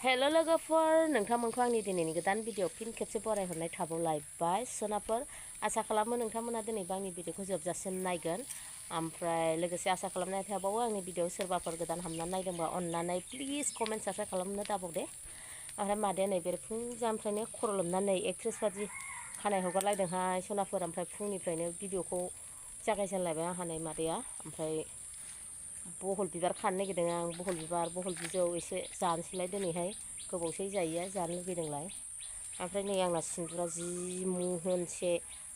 hello लोगोफोर नोंथांमोनखौ आंनि दिनैनि गोदान भिडिअ फिन खेबसे बरायहरनाय थाबावलायबाय सोनाफोर आसा खालामो नोंथांमोना दिनैबो आंनि भिडिअखौ जोबजासिम नायगोन ओमफ्राय लोगोसे आसा खालामनाय थाबावो आंनि भिडिअ सोरबाफोर गोदान हाबनानै नायदोंबा अन्नानै प्लिज कमेन्ट साबस्क्राइब खालामनो दाबाव दे ओमफ्राय मादैया नै बेरेफुंजानिफ्रायनो खर' लोमनानै एक्ट्रेस बादि खानाय हगारलायदोंहाय सोनाफोर ओमफ्राय फुंनिफ्रायनो भिडिअखौ जागायजेनलायबाय आंहा नै मादैया ओमफ्राय बहल बिबार खानो नागिरदों आं बहल बिबार बहल बिजौ एसे जानोसैलाय दिनैहाय गोबावसै जायैया जानो लुगैदोंलाय ओमफ्राय नै आंना सिन्दुरा जि मोहोनसे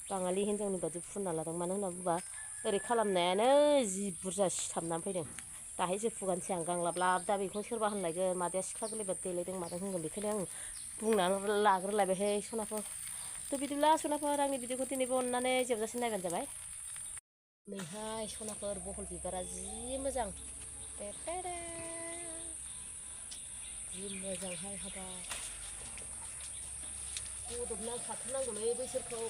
बाङालि हिन्जावनि बादि फुनना लादों मानो होनना बुंबा ओरै खालामनायानो जि बुरजा सिथाबनानै फैदों दाहायसो फुगानोसै आं गांलाब दा बेखौ सोरबा होनलायगोन मादैया सिख्ला गोरलैबा देलायदों मादों होनगोन बेखायनो आं बुंनानै लाग्रोलायबायहाय सनाफोर थ' बिदिब्ला सनाफोर आंनि भिडिअखौ दिनैबो अननानै जोबजासिम नायबानो जाबाय नैहाय सनाफोर बहल बिबारा जि मोजां जि मोजांहाय हाबाब बदबनानै थाथारनांगौलै बैसोरखौ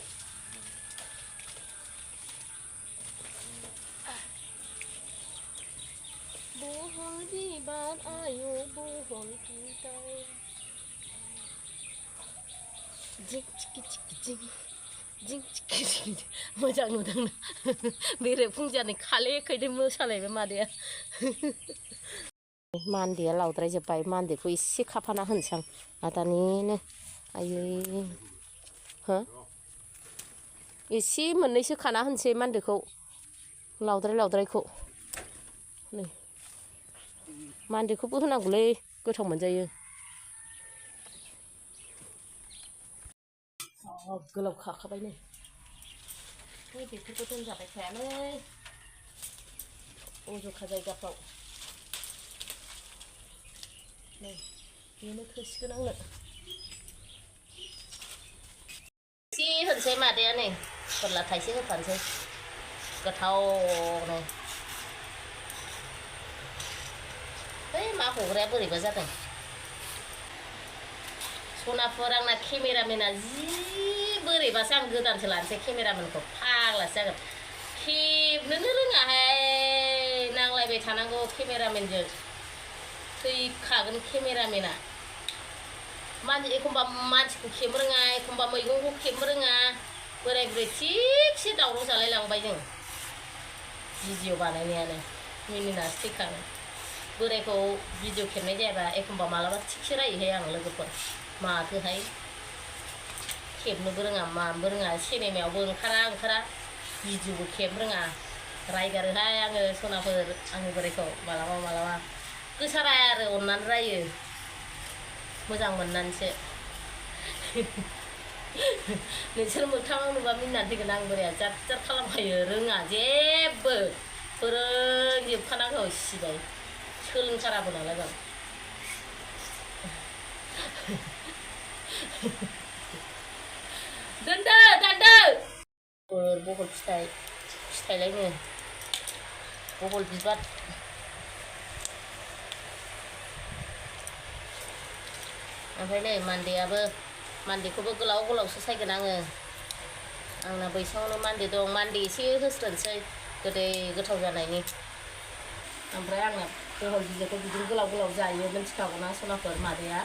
बहल बिबार आयु बहल बिबार जिं चिकि चिकि जिं चिकि चिकि मोजां नुदों बेरेफुंजानि खाले खैदे मोसालायबाय मादैया मान्देया लावद्रायजोब्बाय मान्देखौ एसे खाफाना होनोसै आं आदानिनो आयै हो एसे मोननैसो खाना होनोसै मान्देखौ लावद्रायखौ नै मान्देखौबो होनांगौलै गोथाव मोनजायो गोलाव खाखाबाय नै बेफोरखौ दोनजाबाय थायालै अज'खा जायगाफ्राव नै बेनो थोसिगोन आंनो एसे होनोसै मादैया नै फोरला थाइसे होफानोसै गोथावनो है मा हग्राया बोरैबा जादों सनाफोर आंना केमेरामेना जि बोरैबासो आं गोदानसो लानोसै केमेरामेनखौ फाग्लासो जागोन खेबनोनो रोङाहाय नांलायबाय थानांगौ केमेरामेनजों थैखागोन केमेरामेना एखमबा मानसिखौ खेबनो रोङा एखमबा मैगंखौ खेबनो रोङा बोराय बुरै थिगसे दावराव जालायलांबाय जों भिडिअ बानायनायानो मिनिनासो थैखागोन बोरायखौ भिडिअ खेबनाय जायाबा एखमबा मालाबा थिगसे रायोहाय आं लोगोफोर माथोहाय खेबनोबो रोङा मानोबो रोङा सिनेमायावबो ओंखारा भिडिअबो खेबनो रोङा रायगारोहाय आङो सनाफोर आंनि बोरायखौ मालाबा गोसा राया आरो अननानै रायो मोजां मोननानैसो नोंसोर मोगथाङाव नुबा मिनिनानै थैगोन आं बोराया जार खालामखायो रोङा जेबो फोरोंजोबखानांगौ सिबाय सोलोंथाराबो नालाय बां दानदो बहल फिथाइलायनो बहल बिबार ओमफ्राय नै मान्देखौबो गोलावसो सायगोन आङो आंना बैसाङावनो मान्दे दं मान्दे एसे होस्रोनोसै गोदै गोथाव जानायनि ओमफ्राय आंना बहल बिजौखौ बिदिनो गोलाव जायो मिन्थिखागौना सनाफोर मादैया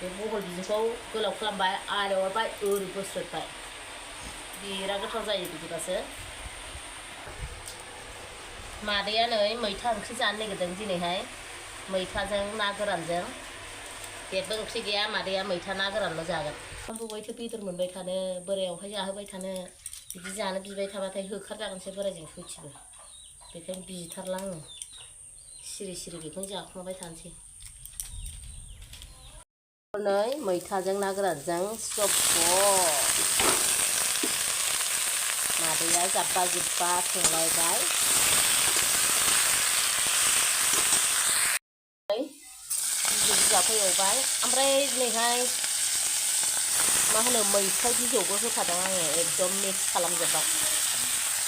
बे बहल बिजौखौ गोलाव खालामबाय आलौबाय ओरै बोस्रोदबाय बिराद गोथाव जायो बिदिबासो मादैया नै मैथा ओंख्रि जानो नागिरदों दिनैहाय मैथाजों ना गोरानजों जेबो ओंख्रि गैया मादैया मैथा ना गोरानल' जागोन बबेहायथो बेदर मोनबाय थानो बोरायावहाय जाहोबाय थानो बिदि जानो बिबाय थाबाथाय होखारजागोनसो बोरायजों सयथिबो बेखायनो बिथारला आङो सिरि बेखौनो जाखुमाबाय थानोसै नै मैथाजों ना गोरानजों जब्ब मादैया जाब्बा संलायबाय बिजौखौ एवबाय ओमफ्राय नैहाय मा होनो मैफ्राय बिजौबो होफादों आङो एकदम मिक्स खालामजोब्बाय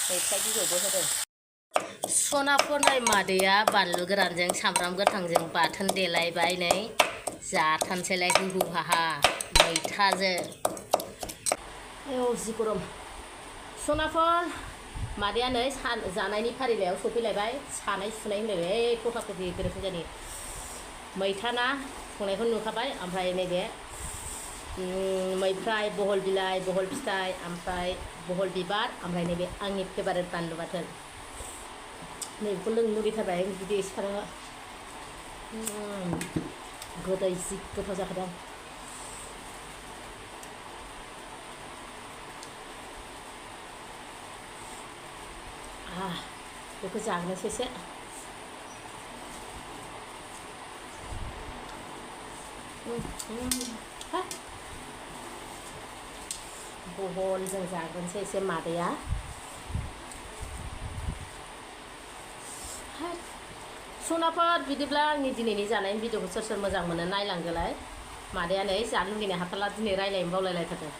मैफ्राय बिजौबो होदों सनाफोर नै मादैया बानलु गोरानजों सामब्राम गोथांजों बाथोन देलायबाय नै जाथानसैलाय हुहा मैथाजों जि गरम सनाफोर मादैया नै जानायनि फारिलाइयाव सफैलायबाय सानाय सुनाय होनलायबाय खथा खथि बेरेफुंजानि मैथा ना संनायखौ नुखाबाय ओमफ्राय नैबे मैफ्राय बहल बिलाइ बहल फिथाइ ओमफ्राय बहल बिबार ओमफ्राय नैबे आंनि फेभारेट बानलु बाथोन नैबेखौ लोंनो लुगैथारबाय बिदि सिखारो गोदै जि गोथाव जाखादों बेखौ जाग्रोनोसै एसे बहलजों जाग्रोनोसै एसे मादैया सनाफोर बिदिब्ला आंनि दिनैनि जानायनि भिडिअखौ सोर सोर मोजां मोनो नायलांदोलाय मादैया नै जानो लुगैनाय हाथारला दिनै रायलायनो बावलायलायथारदों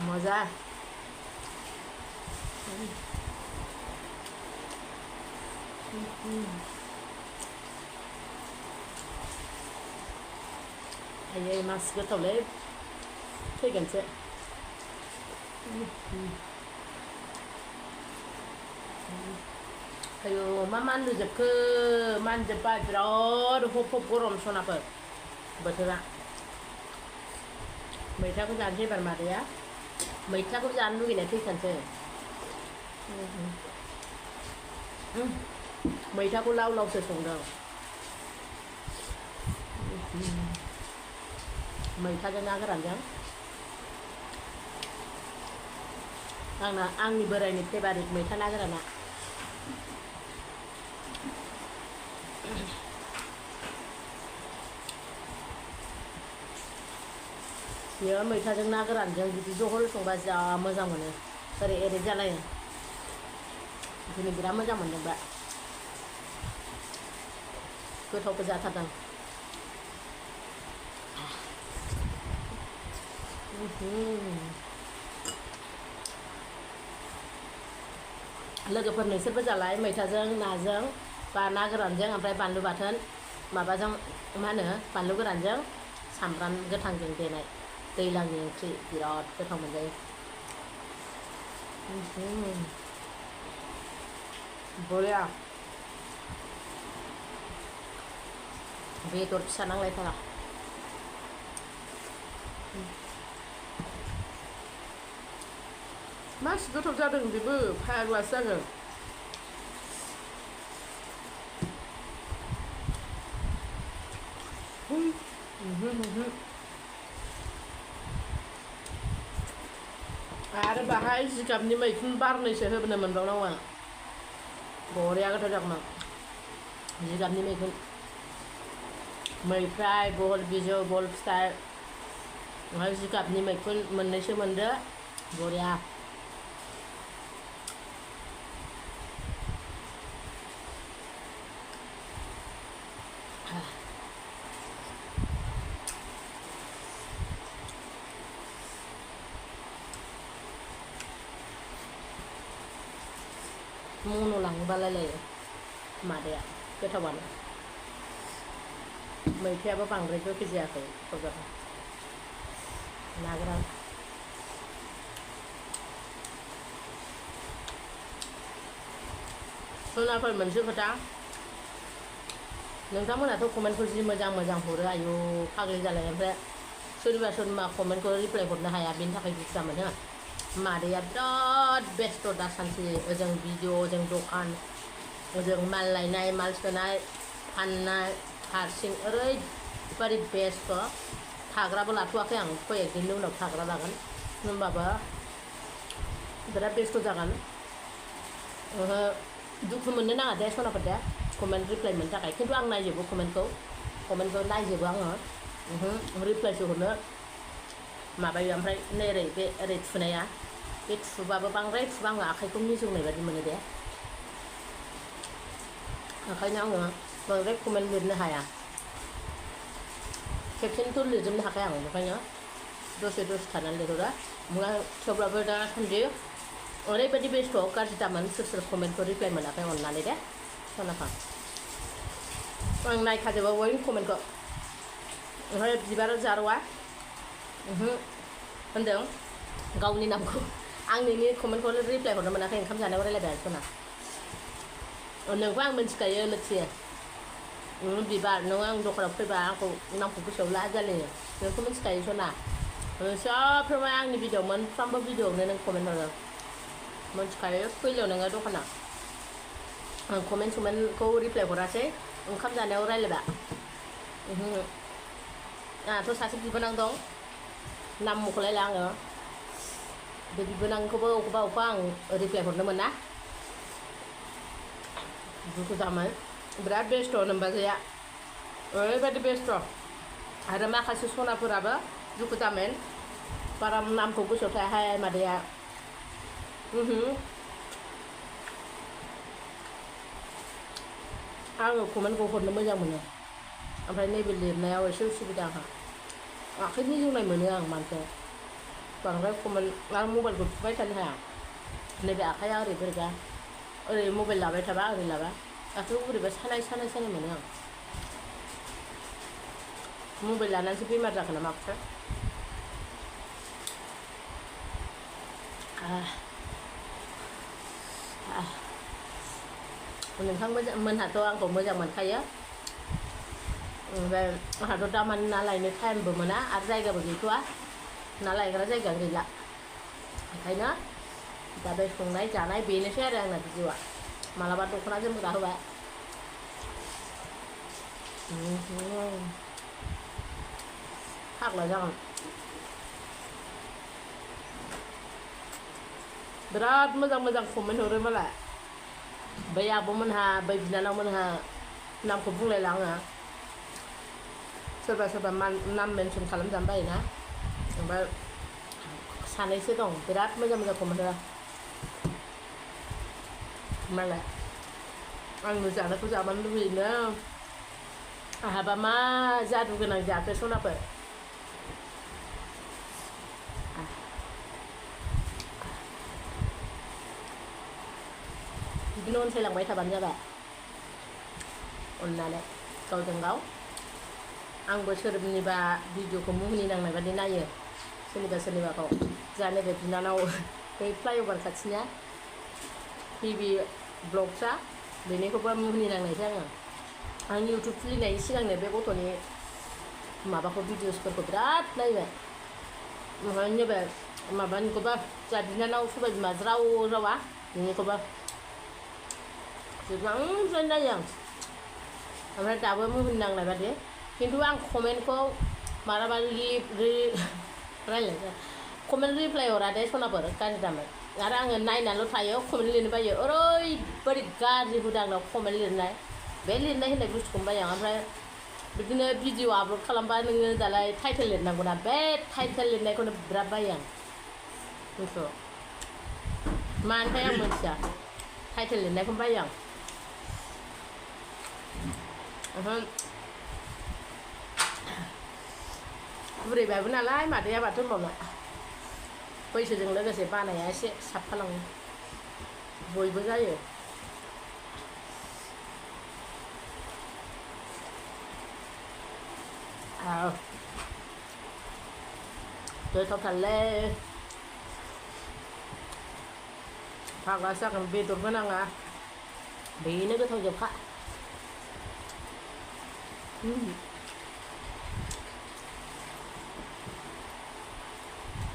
मजा आयै मासि गोथावलै फैगोनसो आयौ मा मानलुजोबखो मानजोब्बाय बिराद हब हब गरम सनाफोर बोथोरा मैथाखौ जानोसै एबार मादैया मैथाखौ जानो लुगैनाय फैखानोसै मैथाखौ लाव लावसो संदों मैथाजों ना गोरानजों आंनि बोरायनि फेभारिट मैथा ना गोराना बेयो मैथाजों ना गोरानजों बिदि जहल संबा जा मोजां मोनो ओरै ओरै जालायो दिनै बिराद मोजां मोनदोंबा गोथावबो जाथारदों लोगोफोर नोंसोरबो जालाय मैथाजों नाजों बा ना गोरानजों ओमफ्राय बानलु बाथोन माबाजों मा होनो बानलु गोरानजों सामब्राम गोथांजों देनाय दैलांनि ओंख्रि बिराद गोथाव मोनजायो बरिया बेदर फिसा नांलायथारा मासि गोथाव जादों बेबो फाग्लासो जागोन आरो बाहाय जिगाबनि मैखुन बारनैसो होबोनो मोनबावनांगौ आं बरिया गोथाव जागौमोन जिगाबनि मैखुन मैफ्राय बहल बिजौ बहल फिथाइ ओमफ्राय जिगाबनि मैखुन मोननैसो मोनदो बरिया मनो लांबालायलायो मादैया गोथावानो मैथायाबो बांद्राय गोखै जायाखै क'क्राझाराव ना गोरान सनाफोर मोनसे खोथा नोंथांमोनाथ' कमेन्टखौ जि मोजां मोजां हरो आयु फाग्लि जालाय ओमफ्राय सोरबा कमेन्टखौ रिप्लाय हरनो हाया बेनि थाखाय दुखु मोनो मादैया बिराद बेस्थ' दासानसे ओजों भिडिअ ओजों दखान ओजों माल लायनाय माल सोनाय फाननाय हारसिं ओरैबादि बेस्थ' थाग्राबो लाथ'वाखै आं कयेक दिननि उनाव थाग्रा लागोन होनबाबो बिराद बेस्थ' जागोन दुखु मोननो नाङा दे सनाफोर दे कमेन्ट रिप्लाय मोननो थाखाय खिन्थु आं नायजोबो कमेन्टखौ नायजोबो आङो रिप्लायसो हरनो माबायो ओमफ्राय नै ओरै बे ओरै थुनाया बे थुबाबो बांद्राय थुबा आङो आखाइखौ मिजौनाय बादि मोनो दे ओंखायनो आङो बांद्राय कमेन्ट लिरनो हाया खेबसेनोथ' लिरजोबनो हाखाया आं ओंखायनो दसे दसे थानानै लिरहरो ओमफ्राय थेवब्लाबो दासान्दि ओरैबायदि बेस्थ' गाज्रि दामोन सोर कमेन्टखौ रिप्लाय मोनाखै अननानै दे सनाफा आं नायखाजोबो बयनि कमेन्टखौ ओमफ्राय बिबार जारौआ होनदों गावनि नामखौ आंनि कमेन्टखौ रिप्लाय हरनो मोनाखै ओंखाम जानायाव रायलायबाय सना नोंखौ आं मिन्थिखायो लोक्षि बिबार नों आं दखानाव फैबा आंखौ नामखौ गोसोआव ला जालायो नोंखौ मिन्थिखायो सना साफ्रोमबो आंनि भिडिअ मोनफ्रोमबो भिडिअआवनो नों कमेन्ट हरो मिन्थिखायो फैलायाव नोङो दखानाव आं कमेन्टखौ रिप्लाइ हरासै ओंखाम जानायाव रायलायबा आंहाथ' सासे बिबोनां दं नाम मख'लायला आङो बे बिबोनांखौबो अबेबा आं रिप्लाइ हरनो मोना दुखु जामोन बिराद बेस्थ' नोमबाजैया ओरैबायदि बेस्थ' आरो माखासे सनाफोराबो दुखु जामोन बारा नामखौ गोसोआव थायाहाय मादैया आङो कमेन्टखौ हरनो मोजां मोनो ओमफ्राय नैबे लिरनायाव एसे उसुबिदा आंहा आखाइनि जौनाय मोनो आं मानोथो बांद्राय कमेन्ट आं मबाइलखौ थुबाय थानो हाया नैबे आखाइया ओरै बोरैबा ओरै मबाइल लाबाय थाबा ओरै लाबा आखाइखौ बोरैबा सानाय मोनो आं मबाइल लानानैसो बेमार जागोन ना माखौथो नोंथां मोनहाथ' आंखौ मोजां मोनखायो ओमफ्राय आंहाथ' दामानि ना लायनो टाइमबो मोना आरो जायगाबो गैथ'वा ना लायग्रा जायगा गैला ओंखायनो दा बे संनाय जानाय बेनोसै आरो आंना भिडिअआ मालाबा दख'ना जोमग्रा होबाय फाग्ला जागोन बिराद मोजां कमेन्ट हरो मालाय बै आब'मोनहा बै बिनानावमोनहा नामखौ बुंलायला आङो सोरबा नाम मेनसन खालामजानो बायोना ओमफ्राय सानैसो दं बिराद मोजां कमेन्ट हरो मालाय आंनो जानायखौ जाबानो लुबैयोनो आहाबा मा जादु गोनां जाखो सनाफोर बिदिनो अनसायलांबाय थाबानो जाबाय अननानै गावजों गाव आंबो सोरनिबा भिडिअखौ मुहिनि नांनाय बादि नायो सोरनिबाखौ जा नैबे बिनानाव बै फ्लाइअभार खाथिनिया टिभि ब्लगसा बेनिखौबो मुहिनि नांनायसै आं इउटुब खुलिनायनि सिगांनो बे गथ'नि माबाखौ भिडिअसफोरखौ बिराद नायबाय ओमफ्राय नैबे माबानिखौबा जा बिनानाव सबाय बिमा ज्राव रावा बेनिखौबो गोबांद्राय नायो आं ओमफ्राय दाबो मुहिनि नांनाय बादि खिन्थु आं कमेन्टखौ मालाबा रायलायनोसै कमेन्ट रिप्लाइ हरा दे सनाफोर गाज्रि दामोन आरो आङो नायनाल' थायो कमेन्ट लिरनो बायो ओरैबायदि गाज्रि हुदा आंनाव कमेन्ट लिरनाय बे लिरनाय होननाय बुस्थुखौनो बायो आं ओमफ्राय बिदिनो भिडिअ आपल'ड खालामबा नोङो दालाय टाइटेल लिरनांगौ ना बे टाइटेल लिरनायखौनो बिराद बायो आं बुस्थु मानिफ्राय आं मिथिया टाइटेल लिरनायखौनो बायो आं ओमफ्राय बुरैबायबो नालाय मादैया माथो होनबावनो बैसोजों लोगोसे बानाया एसे साबफालाङो बयबो जायो गोथावथारलै फाग्लासो जागोन बेदरबो नाङा बेनो गोथावजोबखा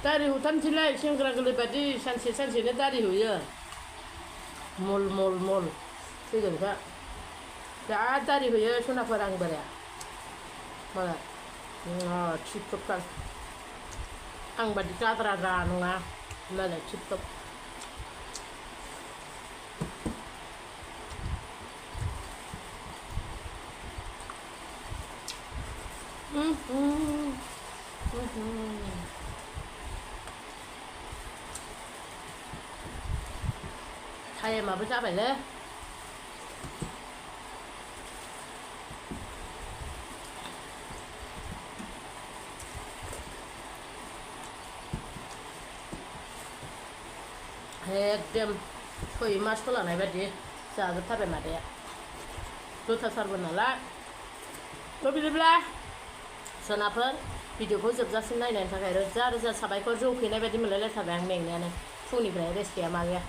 दारि हुथानसैलाय सेंग्रा गोरलै बादि सानसेनो दारि हुयो मल फैगोनखा बिराद दारि हुयो सनाफोर आं बोराया मालाय थिप-थपथार आं बादि गाद्रा नङा मालाय थिप-थप टाइमाबो जाबायलै एकदम 6 मासखौ लानाय बादि जाजोबथारबाय मादैया गोथावथारबो नालाय थ' बिदिब्ला सोनाफोर भिडिअखौ जोबजासिम नायनायनि थाखाय रोजा साबायखर जौ फेनाय बायदि मोनलायलायथारबाय आं मेंनायानो फुंनिफ्राय रेस्ट गैया मा गैया